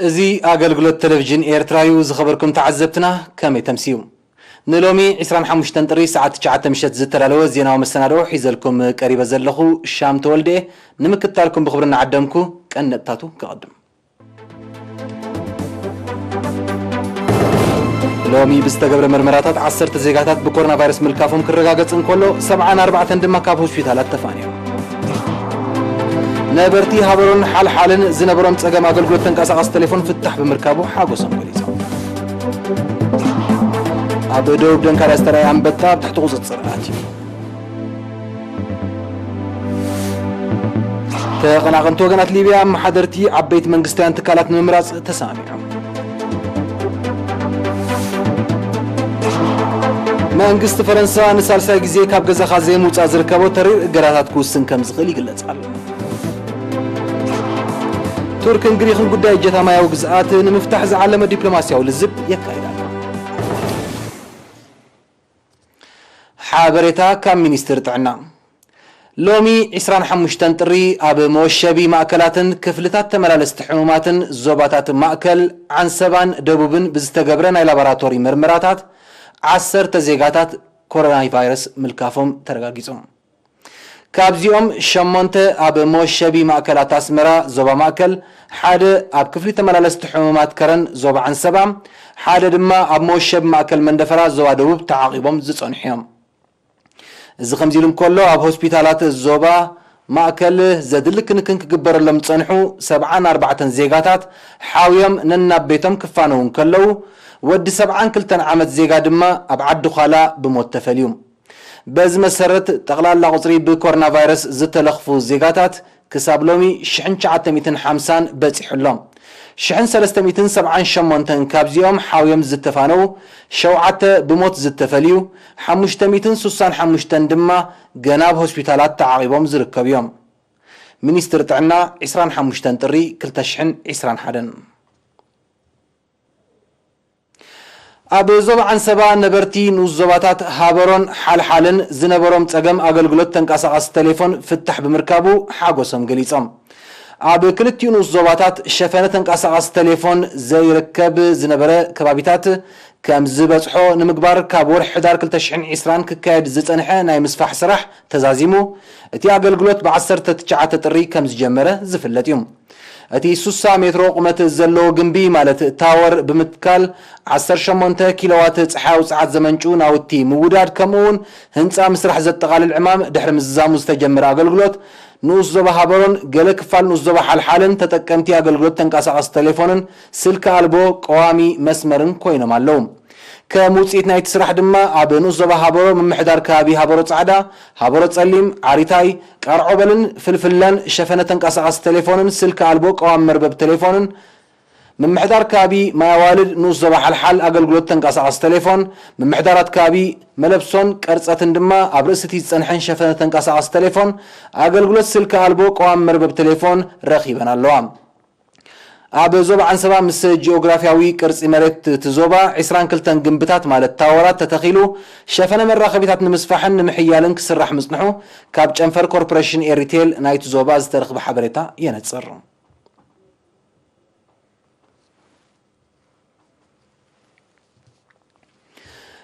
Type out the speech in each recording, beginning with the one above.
እዚ ኣገልግሎት ቴሌቪዥን ኤርትራ እዩ። ዝኸበርኩም ተዓዘብትና፣ ከመይ ተምስዩ? ንሎሚ ዕስራን ሓሙሽተን ጥሪ ሰዓት ትሽዓተ ምሸት ዝተዳለወ ዜናዊ መሰናድኦ ሒዘልኩም ቀሪበ ዘለኹ ሻም ተወልደ። ንምክትታልኩም ብኽብሪ እናዓደምኩ፣ ቀንዲ ነጥብታቱ ከቐድም። ሎሚ ብዝተገብረ መርመራታት ዓሰርተ ዜጋታት ብኮሮና ቫይረስ ምልካፎም ክረጋገጽ እንከሎ፣ ሰብዓን ኣርባዕተን ድማ ካብ ሆስፒታላት ተፋንዮም። ነበርቲ ሃበሮን ሓልሓልን ዝነበሮም ጸገም ኣገልግሎት ተንቀሳቓሲ ቴሌፎን ፍታሕ ብምርካቡ ሓጎሶም ገሊጾም። ኣብ ደቡብ ደንካልያ ዝተራእየ ኣንበጣ ኣብ ትሕቲ ቁጽጽር ኣትዩ። ተቐናቐንቲ ወገናት ሊብያ፣ ኣመሓደርቲ ዓበይቲ መንግስታውያን ትካላት ንምምራጽ ተሰማሚዖም። መንግስቲ ፈረንሳ ንሳልሳይ ግዜ ካብ ገዛኻ ዘይምውጻእ ዝርከቦ ተሪር እገዳታት ክውስን ከም ዝኽእል ይግለጽ ኣሎ። ቱርክን ግሪኽን ጉዳይ እጀታ ማያዊ ግዝኣት ንምፍታሕ ዝዓለመ ዲፕሎማስያዊ ልዝብ የካይዳ። ሓበሬታ ካብ ሚኒስትሪ ጥዕና። ሎሚ ዕስራን ሓሙሽተን ጥሪ ኣብ መወሸቢ ማእከላትን ክፍልታት ተመላለስቲ ሕሙማትን ዞባታት ማእከል፣ ዓንሰባን ደቡብን ብዝተገብረ ናይ ላቦራቶሪ መርመራታት ዓሰርተ ዜጋታት ኮሮና ቫይረስ ምልካፎም ተረጋጊጹ። ካብዚኦም ሸሞንተ ኣብ መወሸቢ ማእከላት ኣስመራ ዞባ ማእከል፣ ሓደ ኣብ ክፍሊ ተመላለስቲ ሕሙማት ከረን ዞባ ዓንሰባ፣ ሓደ ድማ ኣብ መወሸቢ ማእከል መንደፈራ ዞባ ደቡብ ተዓቒቦም ዝጸንሑ እዮም። እዚ ከምዚ ኢሉ እንከሎ፣ ኣብ ሆስፒታላት ዞባ ማእከል ዘድሊ ክንክን ክግበረሎም ዝጸንሑ ሰብዓን ኣርባዕተን ዜጋታት ሓውዮም ነናብ ቤቶም ክፋነዉ እንከለዉ፣ ወዲ ሰብዓን ክልተን ዓመት ዜጋ ድማ ኣብ ዓዲ ዃላ ብሞት ተፈልዩ። በዚ መሰረት፣ ጠቕላላ ቁጽሪ ብኮሮና ቫይረስ ዝተለኽፉ ዜጋታት ክሳብ ሎሚ ሽሕን ትሽዓተ ሚእትን ሓምሳን በጺሑ ኣሎ። ሽሕን ሰለስተ ሚእትን ሰብዓን ሸሞንተን ካብዚኦም ሓውዮም ዝተፋነዉ፣ ሸውዓተ ብሞት ዝተፈልዩ፣ ሓሙሽተ ሚእትን ሱሳን ሓሙሽተን ድማ ገና ኣብ ሆስፒታላት ተዓቒቦም ዝርከቡ እዮም። ሚኒስትሪ ጥዕና፣ ዕስራን ሓሙሽተን ጥሪ ክልተ ሽሕን ዕስራን ሓደን። ኣብ ዞባ ዓንሰባ ነበርቲ ንኡስ ዞባታት ሃበሮን ሓልሓልን ዝነበሮም ጸገም ኣገልግሎት ተንቀሳቓሲ ቴሌፎን ፍታሕ ብምርካቡ ሓጎሶም ገሊጾም። ኣብ ክልቲኡ ንኡስ ዞባታት ሸፈነ ተንቀሳቓሲ ቴሌፎን ዘይርከብ ዝነበረ ከባቢታት ከም ዝበጽሖ ንምግባር ካብ ወርሒ ሕዳር ክልተ ሽሕን ዕስራን ክካየድ ዝጸንሐ ናይ ምስፋሕ ስራሕ ተዛዚሙ፣ እቲ ኣገልግሎት ብ ዓሰርተ ትሽዓተ ጥሪ ከም ዝጀመረ ዝፍለጥ እዩ። እቲ ሱሳ ሜትሮ ቁመት ዘለዎ ግምቢ፣ ማለት ታወር ብምትካል፣ ዓሰርተ ሸሞንተ ኪሎዋት ጸሓያዊ ጸዓት ዘመንጩ ናውቲ ምውዳድ፣ ከምኡ እውን ህንጻ ምስራሕ ዘጠቓልል ዕማም ድሕሪ ምዝዛሙ ዝተጀመረ ኣገልግሎት፣ ንኡስ ዞባ ሃበሮን ገለ ክፋል ንኡስ ዞባ ሓልሓልን ተጠቀምቲ ኣገልግሎት ተንቀሳቐሲ ቴሌፎንን ስልኪ ኣልቦ ቀዋሚ መስመርን ኮይኖም ኣለዉ። ከም ውጽኢት ናይቲ ስራሕ ድማ፣ ኣብ ንኡስ ዞባ ሃበሮ ምምሕዳር ከባቢ ሃበሮ ጻዕዳ፣ ሃበሮ ጸሊም፣ ዓሪታይ፣ ቃርዖበልን ፍልፍለን ሸፈነ ተንቀሳቓሲ ቴሌፎንን ስልኪ ኣልቦ ቀዋሚ መርበብ ቴሌፎንን፣ ምምሕዳር ከባቢ ማይ ኣዋልድ ንኡስ ዞባ ሓልሓል ኣገልግሎት ተንቀሳቓሲ ቴሌፎን፣ ምምሕዳራት ከባቢ መለብሶን ቀርጸትን ድማ ኣብ ርእሲ እቲ ዝጸንሐን ሸፈነ ተንቀሳቓሲ ቴሌፎን ኣገልግሎት ስልኪ ኣልቦ ቀዋሚ መርበብ ቴሌፎን ረኺበን ኣለዋ። ኣብ ዞባ ዓንሰባ ምስ ጂኦግራፍያዊ ቅርጺ መሬት እቲ ዞባ ዕስራን ክልተን ግምብታት፣ ማለት ታወራት፣ ተተኺሉ ሸፈነ መራኸቢታት ንምስፋሕን ንምሕያልን ክስራሕ ምጽንሑ ካብ ጨንፈር ኮርፖሬሽን ኤሪቴል ናይቲ ዞባ ዝተረኽበ ሓበሬታ የነጽር።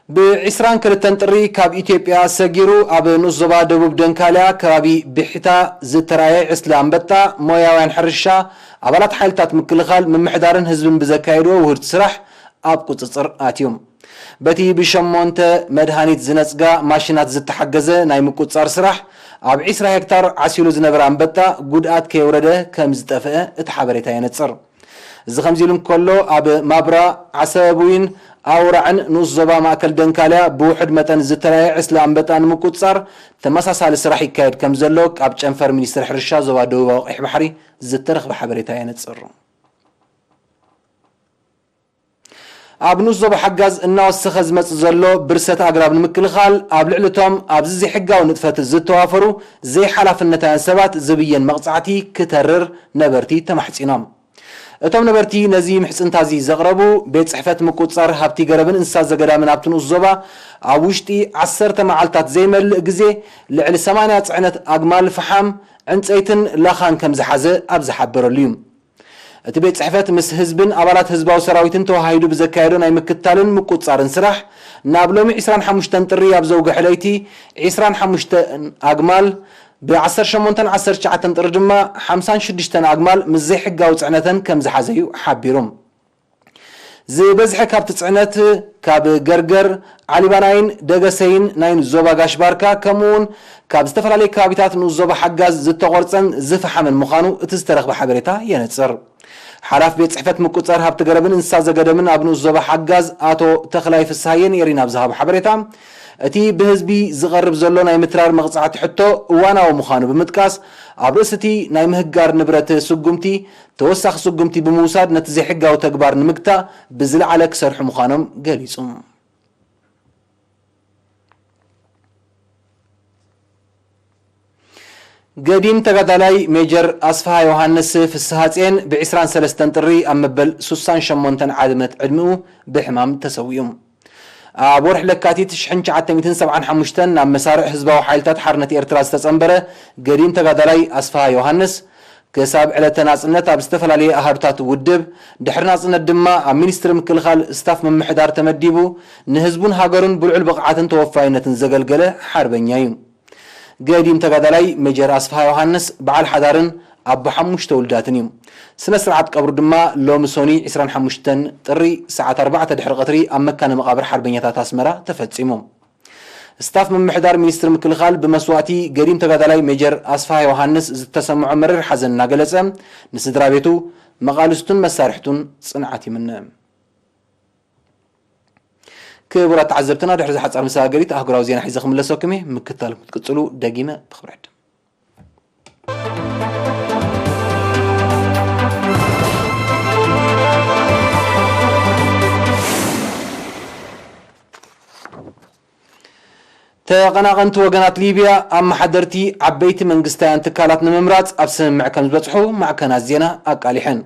ብዕስራን ክልተን ጥሪ ካብ ኢትዮጵያ ሰጊሩ ኣብ ንኡስ ዞባ ደቡብ ደንካልያ ከባቢ ብሕታ ዝተራእየ ዕስለ ኣንበጣ፣ ሞያውያን ሕርሻ፣ ኣባላት ሓይልታት ምክልኻል፣ ምምሕዳርን ህዝብን ብዘካየድዎ ውህድቲ ስራሕ ኣብ ቁጽጽር ኣትዩ። በቲ ብሸሞንተ መድሃኒት ዝነጽጋ ማሽናት ዝተሓገዘ ናይ ምቁጽጻር ስራሕ፣ ኣብ ዕስራ ሄክታር ዓሲሉ ዝነበረ ኣንበጣ ጉድኣት ከየውረደ ከም ዝጠፍአ እቲ ሓበሬታ የነጽር። እዚ ከምዚ ኢሉ እንከሎ፣ ኣብ ማብራ፣ ዓሰቡይን ኣውራዕን ንኡስ ዞባ ማእከል ደንካልያ ብውሑድ መጠን ዝተራእየ ዕስለ ኣንበጣ ንምቁጽጻር ተመሳሳሊ ስራሕ ይካየድ ከም ዘሎ ካብ ጨንፈር ሚኒስትሪ ሕርሻ ዞባ ደቡባዊ ቀይሕ ባሕሪ ዝተረኽበ ሓበሬታ የነጽር። ኣብ ንኡስ ዞባ ሓጋዝ እናወሰኸ ዝመጽእ ዘሎ ብርሰት ኣግራብ ንምክልኻል፣ ኣብ ልዕሊ እቶም ኣብዚ ዘይሕጋዊ ንጥፈት ዝተዋፈሩ ዘይሓላፍነታውያን ሰባት ዝብየን መቕጻዕቲ ክተርር ነበርቲ ተማሕጺኖም። እቶም ነበርቲ ነዚ ምሕጽንታ እዚ ዘቕረቡ፣ ቤት ጽሕፈት ምቁጽጻር ሃብቲ ገረብን እንስሳ ዘገዳምን ኣብቲ ንኡስ ዞባ ኣብ ውሽጢ ዓሰርተ መዓልታት ዘይመልእ ግዜ ልዕሊ ሰማንያ ጽዕነት ኣግማል ፈሓም፣ ዕንጸይትን ላኻን ከም ዝሓዘ ኣብ ዝሓበረሉ እዩ። እቲ ቤት ጽሕፈት ምስ ህዝብን ኣባላት ህዝባዊ ሰራዊትን ተወሃሂዱ ብዘካየዶ ናይ ምክትታልን ምቁጽጻርን ስራሕ፣ ናብ ሎሚ ዕስራን ሓሙሽተን ጥሪ ኣብ ዘውግሐ ለይቲ ዕስራን ሓሙሽተን ኣግማል፣ ብ ዓሰርተ ሸሞንተን ዓሰርተ ትሽዓተን ጥሪ ድማ ሓምሳን ሽዱሽተን ኣግማል ምስ ዘይሕጋዊ ጽዕነተን ከም ዝሓዘ እዩ ሓቢሩ። ዝበዝሐ ካብቲ ጽዕነት ካብ ገርገር፣ ዓሊባናይን ደገሰይን ናይ ንዞባ ጋሽ ባርካ፣ ከምኡ እውን ካብ ዝተፈላለዩ ከባቢታት ንኡስ ዞባ ሓጋዝ ዝተቖርጸን ዝፈሓመን ምዃኑ እቲ ዝተረኽበ ሓበሬታ የነጽር። ሓላፊ ቤት ጽሕፈት ምቁጽጻር ሃብቲ ገረብን እንስሳ ዘገደምን ኣብ ንኡስ ዞባ ሓጋዝ ኣቶ ተኽላይ ፍስሃየ ንኤሪና ኣብ ዝሃቦ ሓበሬታ፣ እቲ ብህዝቢ ዝቐርብ ዘሎ ናይ ምትራር መቕጻዕቲ ሕቶ እዋናዊ ምዃኑ ብምጥቃስ፣ ኣብ ርእሲ እቲ ናይ ምህጋር ንብረት ስጉምቲ ተወሳኺ ስጉምቲ ብምውሳድ ነቲ ዘይሕጋዊ ተግባር ንምግታእ ብዝለዓለ ክሰርሑ ምዃኖም ገሊጹ። ገዲም ተጋዳላይ ሜጀር ኣስፍሃ ዮሃንስ ፍስሃጼን ብ ዕስራን ሰለስተን ጥሪ ኣብ መበል ሱሳን ሸሞንተን ዓመት ዕድሚኡ ብሕማም ተሰዊኡ። ኣብ ወርሒ ለካቲት ሽሕን ትሽዓተ ሚእትን ሰብዓን ሓሙሽተን ናብ መሳርዕ ህዝባዊ ሓይልታት ሓርነት ኤርትራ ዝተጸንበረ ገዲም ተጋዳላይ ኣስፍሃ ዮሃንስ፣ ክሳብ ዕለተ ናጽነት ኣብ ዝተፈላለየ ኣሃዱታት ውድብ፣ ድሕሪ ናጽነት ድማ ኣብ ሚኒስትሪ ምክልኻል ስታፍ ምምሕዳር ተመዲቡ፣ ንህዝቡን ሃገሩን ብልዑል ብቕዓትን ተወፋይነትን ዘገልገለ ሓርበኛ እዩ። ገዲም ተጋዳላይ ሜጀር ኣስፍሃ ዮሃንስ በዓል ሓዳርን ኣቦ ሓሙሽተ ውሉዳትን እዩ። ስነ ስርዓት ቀብሩ ድማ ሎሚ ሶኒ ዕስራን ሓሙሽተን ጥሪ ሰዓት ኣርባዕተ ድሕሪ ቀትሪ ኣብ መካነ መቓብር ሓርበኛታት ኣስመራ ተፈጺሙ። ስታፍ ምምሕዳር ሚኒስትሪ ምክልኻል ብመስዋእቲ ገዲም ተጋዳላይ ሜጀር ኣስፍሃ ዮሃንስ ዝተሰምዖ መሪር ሓዘን እናገለጸ፣ ንስድራ ቤቱ፣ መቓልስቱን መሳርሕቱን ጽንዓት ይምነ። ክቡራት ተዓዘብትና፣ ድሕሪ ዝሓጻር መሰጋገሪት ኣህጉራዊ ዜና ሒዘ ክምለሰኩም እየ። ምክትታል ክትቅጽሉ ደጊመ ብኽብሪ ዕድም። ተቐናቐንቲ ወገናት ሊብያ ኣመሓደርቲ ዓበይቲ መንግስታውያን ትካላት ንምምራጽ ኣብ ስምምዕ ከም ዝበጽሑ ማዕከናት ዜና ኣቃሊሐን።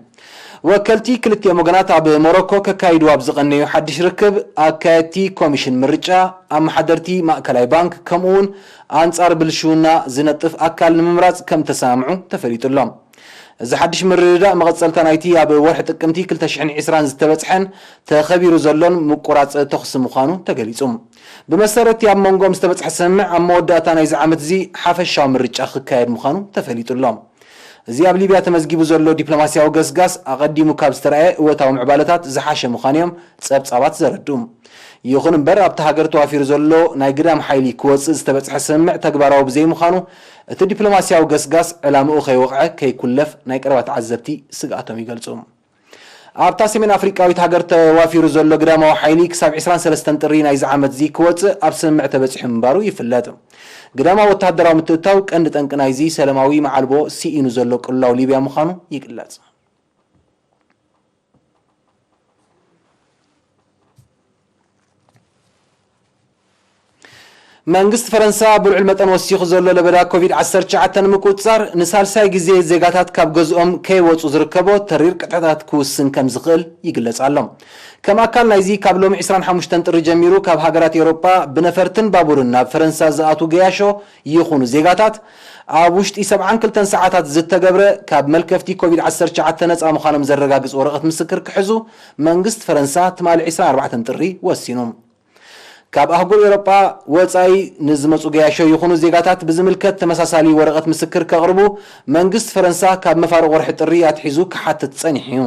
ወከልቲ ክልቲኦም ወገናት ኣብ ሞሮኮ ከካይዱ ኣብ ዝቐነዩ ሓድሽ ርክብ፣ ኣካየድቲ ኮሚሽን ምርጫ፣ ኣመሓደርቲ ማእከላይ ባንክ፣ ከምኡ እውን ኣንጻር ብልሽውና ዝነጥፍ ኣካል ንምምራጽ ከም ተሰማምዑ ተፈሊጡ ኣሎ። እዚ ሓድሽ ምርድዳእ መቐጸልታ ናይቲ ኣብ ወርሒ ጥቅምቲ ክልተ ሽሕን ዕስራን ዝተበጽሐን ተኸቢሩ ዘሎን ምቁራጽ ተኹሲ ምዃኑ ተገሊጹ። ብመሰረት እቲ ኣብ መንጎኦም ዝተበጽሐ ስምምዕ፣ ኣብ መወዳእታ ናይዚ ዓመት እዚ ሓፈሻዊ ምርጫ ክካየድ ምዃኑ ተፈሊጡ ኣሎ። እዚ ኣብ ሊብያ ተመዝጊቡ ዘሎ ዲፕሎማስያዊ ገስጋስ፣ ኣቐዲሙ ካብ ዝተራእየ እወታዊ ምዕባለታት ዝሓሸ ምዃኑ እዮም ጸብጻባት ዘረድኡ። ይኹን እምበር፣ ኣብታ ሃገር ተዋፊሩ ዘሎ ናይ ግዳም ሓይሊ ክወጽእ ዝተበጽሐ ስምምዕ ተግባራዊ ብዘይምዃኑ፣ እቲ ዲፕሎማስያዊ ገስጋስ ዕላምኡ ከይወቕዐ ከይኩለፍ ናይ ቀረባ ተዓዘብቲ ስግኣቶም ይገልጹ። ኣብታ ሰሜን ኣፍሪቃዊት ሃገር ተዋፊሩ ዘሎ ግዳማዊ ሓይሊ ክሳብ ዕስራን ሰለስተን ጥሪ ናይዚ ዓመት እዚ ክወጽእ ኣብ ስምምዕ ተበጺሑ ምንባሩ ይፍለጥ። ግዳማዊ ወተሃደራዊ ምትእትታው ቀንዲ ጠንቂ ናይዚ ሰላማዊ መዓልቦ ስኢኑ ዘሎ ቅልውላው ሊብያ ምዃኑ ይግለጽ። መንግስቲ ፈረንሳ ብልዑል መጠን ወሲኹ ዘሎ ለበዳ ኮቪድ ዓሰርተ ትሽዓተ ንምቁጽጻር፣ ንሳልሳይ ግዜ ዜጋታት ካብ ገዝኦም ከይወጹ ዝርከቦ ተሪር ቅጥዕታት ክውስን ከም ዝኽእል ይግለጽ ኣሎ። ከም ኣካል ናይዚ፣ ካብ ሎሚ ዕስራን ሓሙሽተን ጥሪ ጀሚሩ ካብ ሃገራት ኤውሮጳ ብነፈርትን ባቡርን ናብ ፈረንሳ ዝኣትዉ ገያሾ ይኹኑ ዜጋታት፣ ኣብ ውሽጢ ሰብዓን ክልተን ሰዓታት ዝተገብረ ካብ መልከፍቲ ኮቪድ ዓሰርተ ትሽዓተ ነጻ ምዃኖም ዘረጋግጽ ወረቐት ምስክር ክሕዙ መንግስቲ ፈረንሳ ትማሊ ዕስራን ኣርባዕተን ጥሪ ወሲኑ። ካብ ኣህጉር ኤውሮጳ ወጻኢ ንዝመጹ ገያሾ ይኹኑ ዜጋታት ብዝምልከት ተመሳሳሊ ወረቐት ምስክር ከቕርቡ መንግስቲ ፈረንሳ ካብ መፋርቕ ወርሒ ጥሪ ኣትሒዙ ክሓትት ጸኒሑ እዩ።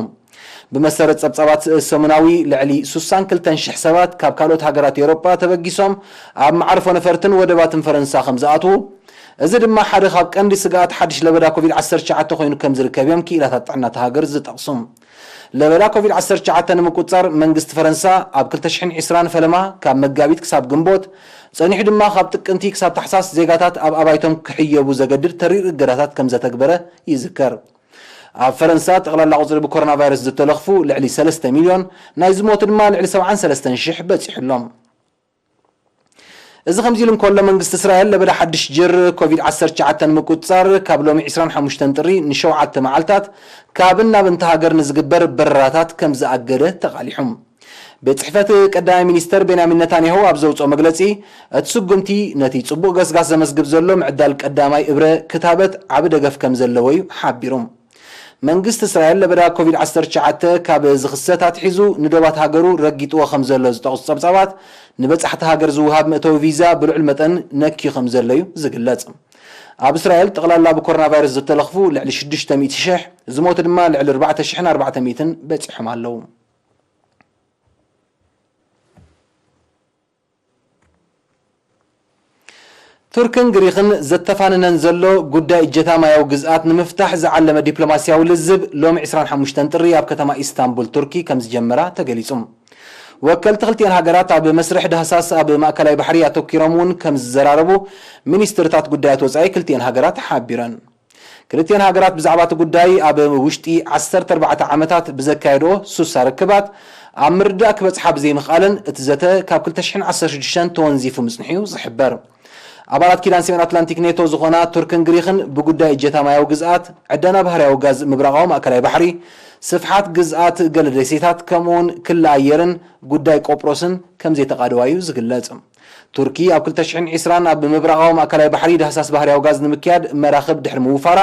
ብመሰረት ጸብጻባት ሰሙናዊ፣ ልዕሊ ስሳን ክልተን ሽሕ ሰባት ካብ ካልኦት ሃገራት ኤውሮጳ ተበጊሶም ኣብ መዓርፎ ነፈርትን ወደባትን ፈረንሳ ከም ዝኣትዉ፣ እዚ ድማ ሓደ ካብ ቀንዲ ስግኣት ሓድሽ ለበዳ ኮቪድ ዓሰርተ ትሽዓተ ኮይኑ ከም ዝርከብ እዮም ክኢላታት ጥዕና እታ ሃገር ዝጠቕሱ። ለበዳ ኮቪድ ዓሰርተ ትሽዓተ ንምቁጽጻር መንግስቲ ፈረንሳ ኣብ ክልተ ሽሕን ዕስራን ፈለማ ካብ መጋቢት ክሳብ ግንቦት፣ ጸኒሑ ድማ ካብ ጥቅምቲ ክሳብ ታሕሳስ ዜጋታት ኣብ ኣባይቶም ክሕየቡ ዘገድድ ተሪር እገዳታት ከም ዘተግበረ ይዝከር። ኣብ ፈረንሳ ጠቕላላ ቁጽሪ ብኮሮና ቫይረስ ዝተለኽፉ ልዕሊ ሰለስተ ሚልዮን፣ ናይ ዝሞቱ ድማ ልዕሊ ሰብዓን ሰለስተን ሽሕ በጺሑ ኣሎ። እዚ ከምዚ ኢሉ እንከሎ፣ መንግስቲ እስራኤል ለበዳ ሓድሽ ጅር ኮቪድ ዓሰርተ ትሽዓተ ንምቁጽጻር ካብ ሎሚ ዕስራን ሓሙሽተን ጥሪ ንሸውዓተ መዓልታት ካብን ናብን እታ ሃገር ንዝግበር በረራታት ከም ዝኣገደ ተቓሊሑ። ቤት ጽሕፈት ቀዳማይ ሚኒስተር ቤንያሚን ነታንያሁ ኣብ ዘውጽኦ መግለጺ፣ እቲ ስጉምቲ ነቲ ጽቡቕ ገስጋስ ዘመዝግብ ዘሎ ምዕዳል ቀዳማይ እብረ ክታበት ዓቢ ደገፍ ከም ዘለዎ እዩ ሓቢሩ። መንግስቲ እስራኤል ለበዳ ኮቪድ ዓሰርተ ትሽዓተ ካብ ዝኽሰት ኣትሒዙ ንዶባት ሃገሩ ረጊጥዎ ከም ዘሎ ዝጠቕሱ ጸብጻባት፣ ንበጻሕቲ ሃገር ዝወሃብ መእተዊ ቪዛ ብልዑል መጠን ነክዩ ከም ዘሎ እዩ ዝግለጽ። ኣብ እስራኤል ጠቕላላ ብኮሮና ቫይረስ ዝተለኽፉ ልዕሊ ሽዱሽተ ሚእቲ ሽሕ፣ ዝሞቱ ድማ ልዕሊ ኣርባዕተ ሽሕን ኣርባዕተ ሚእትን በጺሖም ኣለዉ። ቱርክን ግሪኽን ዘተፋንነን ዘሎ ጉዳይ እጀታ ማያዊ ግዝኣት ንምፍታሕ ዝዓለመ ዲፕሎማስያዊ ልዝብ ሎሚ ዕስራን ሓሙሽተን ጥሪ ኣብ ከተማ ኢስታንቡል ቱርኪ ከም ዝጀመራ ተገሊጹ። ወከልቲ ክልቲኤን ሃገራት ኣብ መስርሕ ዳህሳስ ኣብ ማእከላይ ባሕሪ ኣተኲሮም እውን ከም ዝዘራረቡ ሚኒስትርታት ጉዳያት ወጻኢ ክልቲኤን ሃገራት ሓቢረን። ክልቲኤን ሃገራት ብዛዕባ እቲ ጉዳይ ኣብ ውሽጢ ዓሰርተ ኣርባዕተ ዓመታት ብዘካየድኦ ሱሳ ርክባት ኣብ ምርድዳእ ክበጽሓ ብዘይምኽኣለን እቲ ዘተ ካብ ክልተ ሽሕን ዓሰርተ ሽዱሽተን ተወንዚፉ ምጽንሑ እዩ ዝሕበር። ኣባላት ኪዳን ሰሜን ኣትላንቲክ ኔቶ ዝኾና ቱርክን ግሪኽን ብጉዳይ እጀታ ማያዊ ግዝኣት፣ ዕደና ባህርያዊ ጋዝ ምብራቓዊ ማእከላይ ባሕሪ፣ ስፍሓት ግዝኣት ገለ ደሴታት ከምኡውን ክሊ ኣየርን ጉዳይ ቆጵሮስን ከም ዘይተቓደዋ እዩ ዝግለጽ። ቱርኪ ኣብ ክልተ ሽሕን ዕስራን ኣብ ምብራቓዊ ማእከላይ ባሕሪ ዳህሳስ ባህርያዊ ጋዝ ንምክያድ መራኽብ ድሕሪ ምውፋራ፣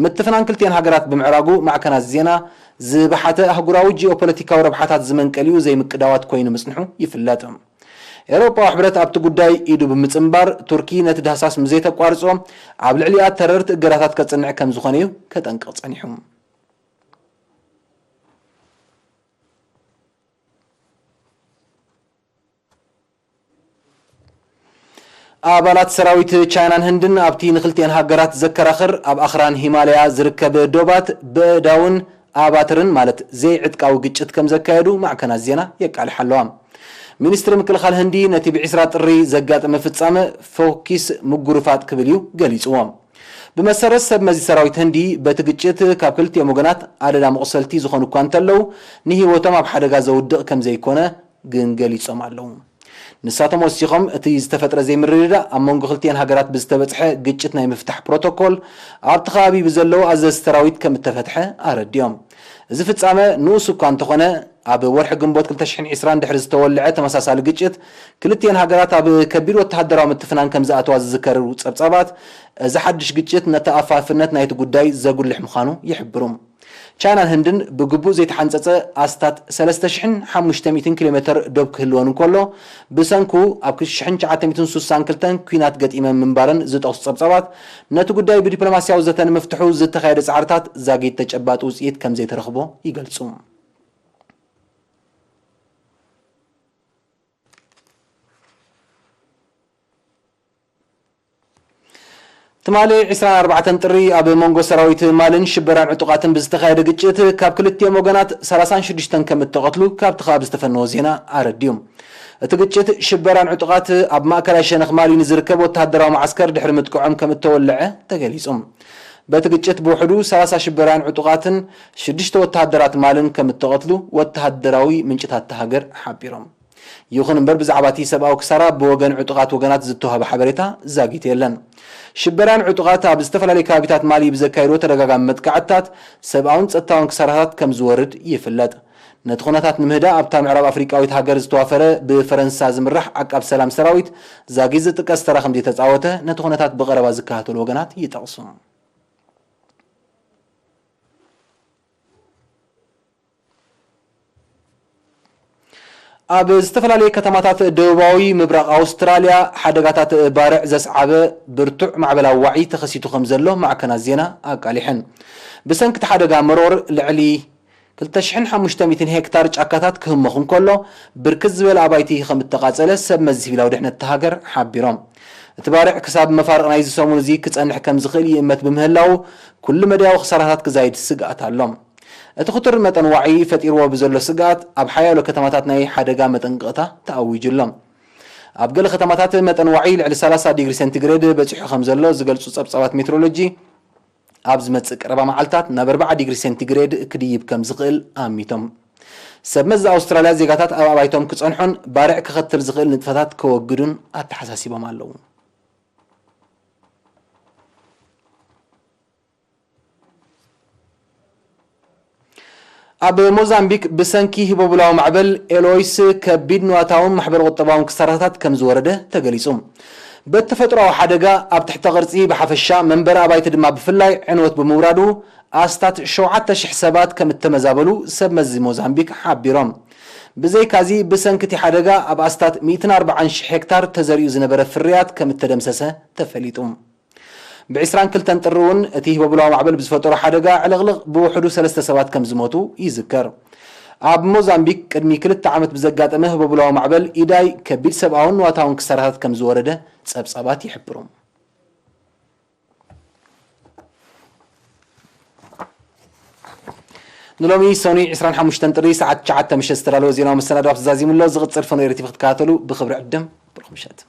ምትፍናን ክልቲኤን ሃገራት ብምዕራጉ ማዕከናት ዜና ዝበሓተ ኣህጉራዊ ጂኦፖለቲካዊ ረብሓታት ዝመንቀሊኡ ዘይምቅዳዋት ኮይኑ ምጽንሑ ይፍለጥ። ኤውሮጳዊ ሕብረት ኣብቲ ጉዳይ ኢዱ ብምጽንባር፣ ቱርኪ ነቲ ዳህሳስ ምዘይተቋርጾ ኣብ ልዕሊኣ ተረርቲ እገዳታት ከጽንዕ ከም ዝኾነ እዩ ከጠንቅቕ ጸኒሑ። ኣባላት ሰራዊት ቻይናን ህንድን ኣብቲ ንክልቲኤን ሃገራት ዘከራኽር ኣብ ኣኽራን ሂማለያ ዝርከብ ዶባት በእዳውን ኣባትርን ማለት ዘይዕጥቃዊ ግጭት ከም ዘካየዱ ማዕከናት ዜና የቃልሓ ኣለዋ። ሚኒስትሪ ምክልኻል ህንዲ ነቲ ብዒስራ ጥሪ ዘጋጠመ ፍጻመ ፎኪስ ምጉርፋጥ ክብል እዩ ገሊጽዎ። ብመሰረት ሰብ መዚ ሰራዊት ህንዲ በቲ ግጭት ካብ ክልቲኦም ወገናት ኣደዳ መቑሰልቲ ዝኾኑ እኳ እንተለዉ ንህይወቶም ኣብ ሓደጋ ዘውድቕ ከም ዘይኮነ ግን ገሊጾም ኣለዉ። ንሳቶም ወሲኾም እቲ ዝተፈጥረ ዘይምርድዳእ ኣብ መንጎ ክልቲኤን ሃገራት ብዝተበጽሐ ግጭት ናይ ምፍታሕ ፕሮቶኮል ኣብቲ ከባቢ ብዘለዉ ኣዘዝቲ ሰራዊት ከም እተፈትሐ ኣረዲኦም። እዚ ፍጻመ ንኡስ እኳ እንተኾነ ኣብ ወርሒ ግንቦት ክልተ ሽሕን ዕስራን ድሕሪ ዝተወልዐ ተመሳሳሊ ግጭት ክልቲኤን ሃገራት ኣብ ከቢድ ወተሃደራዊ ምትፍናን ከም ዝኣተዋ ዝዝከሩ ጸብጻባት፣ እዚ ሓድሽ ግጭት ነቲ ኣፋፍነት ናይቲ ጉዳይ ዘጉልሕ ምዃኑ ይሕብሩ። ቻይናን ህንድን ብግቡእ ዘይተሓንጸጸ ኣስታት ሰለስተ ሽሕን ሓሙሽተ ሚእትን ኪሎ ሜተር ዶብ ክህልወን እንከሎ፣ ብሰንኩ ኣብ ሽሕን ትሽዓተ ሚእትን ሱሳን ክልተን ኲናት ገጢመን ምንባረን ዝጠቕሱ ጸብጻባት፣ ነቲ ጉዳይ ብዲፕሎማስያዊ ዘተ ንምፍትሑ ዝተኻየደ ጻዕርታት ዛጊት ተጨባጢ ውጽኢት ከም ዘይተረኽቦ ይገልጹ። ትማሊ ዕስራን ኣርባዕተን ጥሪ ኣብ መንጎ ሰራዊት ማልን ሽበራን ዕጡቓትን ብዝተኻየደ ግጭት ካብ ክልቲኦም ወገናት ሰላሳን ሽዱሽተን ከም እተቐትሉ ካብቲ ከባቢ ዝተፈነወ ዜና ኣረድዩ። እቲ ግጭት ሽበራን ዕጡቓት ኣብ ማእከላይ ሸነኽ ማሊ ንዝርከብ ወተሃደራዊ መዓስከር ድሕሪ ምጥቅዖም ከም እተወልዐ ተገሊጹ። በቲ ግጭት ብውሕዱ ሰላሳ ሽበራን ዕጡቓትን ሽዱሽተ ወተሃደራት ማልን ከም እተቐትሉ ወተሃደራዊ ምንጭታት እታ ሃገር ሓቢሮም። ይኹን እምበር ብዛዕባ እቲ ሰብኣዊ ክሳራ ብወገን ዕጡቓት ወገናት ዝተዋህበ ሓበሬታ ዛጊት የለን። ሽበራን ዕጡቓት ኣብ ዝተፈላለዩ ከባቢታት ማሊ ብዘካየድዎ ተደጋጋሚ መጥቃዕትታት ሰብኣውን ጸጥታውን ክሳራታት ከም ዝወርድ ይፍለጥ። ነቲ ኩነታት ንምህዳእ ኣብታ ምዕራብ ኣፍሪቃዊት ሃገር ዝተዋፈረ ብፈረንሳ ዝምራሕ ዓቃብ ሰላም ሰራዊት ዛጊት ዝጥቀስ ተራ ከም ዘይተጻወተ ነቲ ኩነታት ብቐረባ ዝከታተሉ ወገናት ይጠቕሱ። ኣብ ዝተፈላለዩ ከተማታት ደቡባዊ ምብራቕ ኣውስትራልያ ሓደጋታት ባርዕ ዘስዓበ ብርቱዕ ማዕበላዊ ዋዒ ተኸሲቱ ከም ዘሎ ማዕከናት ዜና ኣቃሊሐን። ብሰንኪ እቲ ሓደጋ መሮር ልዕሊ ክልተ ሽሕን ሓሙሽተ ሚእትን ሄክታር ጫካታት ክህመኹ እንከሎ፣ ብርክት ዝበለ ኣባይቲ ከም እተቓጸለ ሰብ መዚ ሲቪላዊ ድሕነት እታ ሃገር ሓቢሮም። እቲ ባርዕ ክሳብ መፋርቕ ናይዚ ሰሙን እዚ ክጸንሕ ከም ዝኽእል ይእመት ብምህላዉ፣ ኩሉ መዳያዊ ክሳራታት ክዛይድ ስግኣት ኣሎ። እቲ ክቱር መጠን ዋዒ ፈጢርዎ ብዘሎ ስግኣት፣ ኣብ ሓያሎ ከተማታት ናይ ሓደጋ መጠንቀቕታ ተኣዊጁ ኣሎ። ኣብ ገለ ከተማታት መጠን ዋዒ ልዕሊ ሰላሳ ዲግሪ ሴንቲግሬድ በጺሑ ከም ዘሎ ዝገልጹ ጸብጻባት ሜትሮሎጂ፣ ኣብ ዝመጽእ ቀረባ መዓልታት ናብ ኣርብዓ ዲግሪ ሴንቲግሬድ ክድይብ ከም ዝኽእል ኣሚቶም። ሰብ መዚ ኣውስትራልያ ዜጋታት ኣብ ኣባይቶም ክጸንሑን ባርዕ ከኸትል ዝኽእል ንጥፈታት ከወግዱን ኣተሓሳሲቦም ኣለዉ። ኣብ ሞዛምቢክ ብሰንኪ ህቦብላዊ ማዕበል ኤሎይስ ከቢድ ንዋታውን ማሕበረ ቁጠባውን ክሳራታት ከም ዝወረደ ተገሊጹ። በተፈጥሮኣዊ ሓደጋ ኣብ ትሕተ ቅርጺ ብሓፈሻ፣ መንበሪ ኣባይቲ ድማ ብፍላይ ዕንወት ብምውራዱ፣ ኣስታት ሸውዓተ ሽሕ ሰባት ከም እተመዛበሉ ሰብ መዚ ሞዛምቢክ ሓቢሮም። ብዘይካዚ፣ ብሰንኪ እቲ ሓደጋ ኣብ ኣስታት ሚእትን ኣርባዓን ሽሕ ሄክታር ተዘሪኡ ዝነበረ ፍርያት ከም እተደምሰሰ ተፈሊጡ። ብ ዕስራን ክልተን ጥሪ እውን እቲ ህቦብላዊ ማዕበል ብዝፈጠሮ ሓደጋ ዕልቕልቕ ብውሕዱ ሰለስተ ሰባት ከም ዝሞቱ ይዝከር። ኣብ ሞዛምቢክ ቅድሚ ክልተ ዓመት ብዘጋጠመ ህቦብላዊ ማዕበል ኢዳይ ከቢድ ሰብኣውን ንዋታውን ክሳራታት ከም ዝወረደ ጸብጻባት ይሕብሩ። ንሎሚ ሰኑይ ዕስራን ሓሙሽተን ጥሪ ሰዓት ትሽዓተ ምሸት ዝተዳለወ ዜናዊ መሰናዶ ኣብ ተዛዚሙ ኣሎ። ዝቕጽል ፈነወ ሪቲቪ ክትከታተሉ ብኽብሪ ዕድም። ብሩኽ ምሸት።